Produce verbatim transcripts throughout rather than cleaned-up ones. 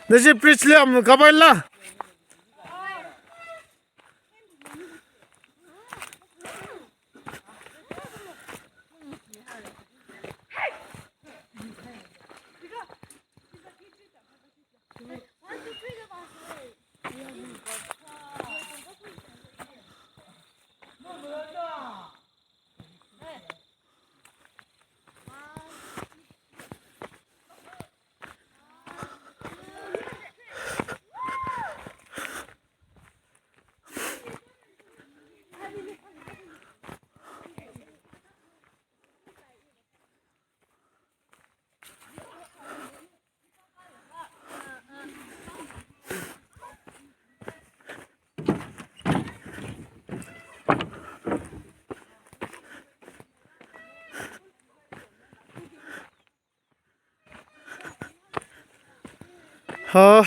Nashi bridge li am kapaila. Ha.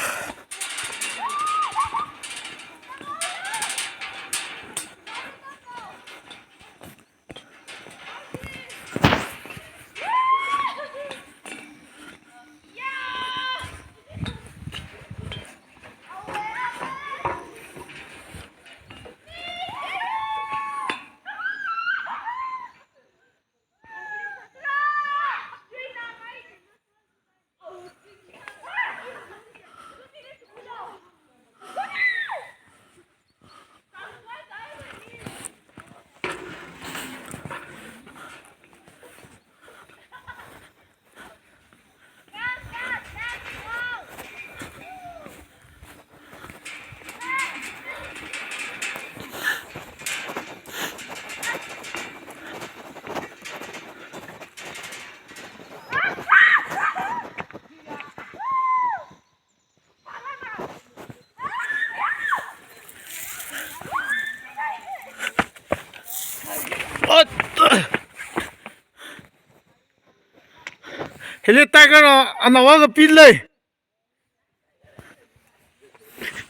Hili tiger anaowa kapi lei.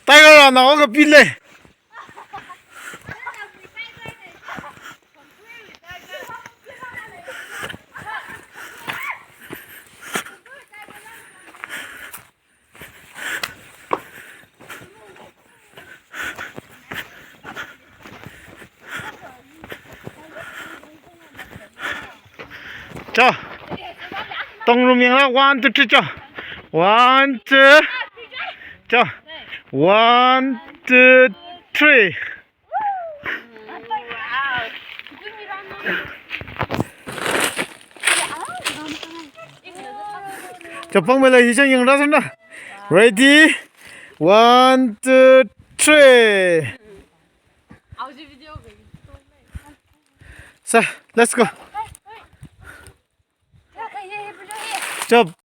Tiger anaowa kapi lei. Cho. Tongrum yangla, one, two, three, cho. One, two. Cho. One, two, three. Chapang mela hi chang yangra samna. Ready? One, two, three. Sa, let's go. Chap.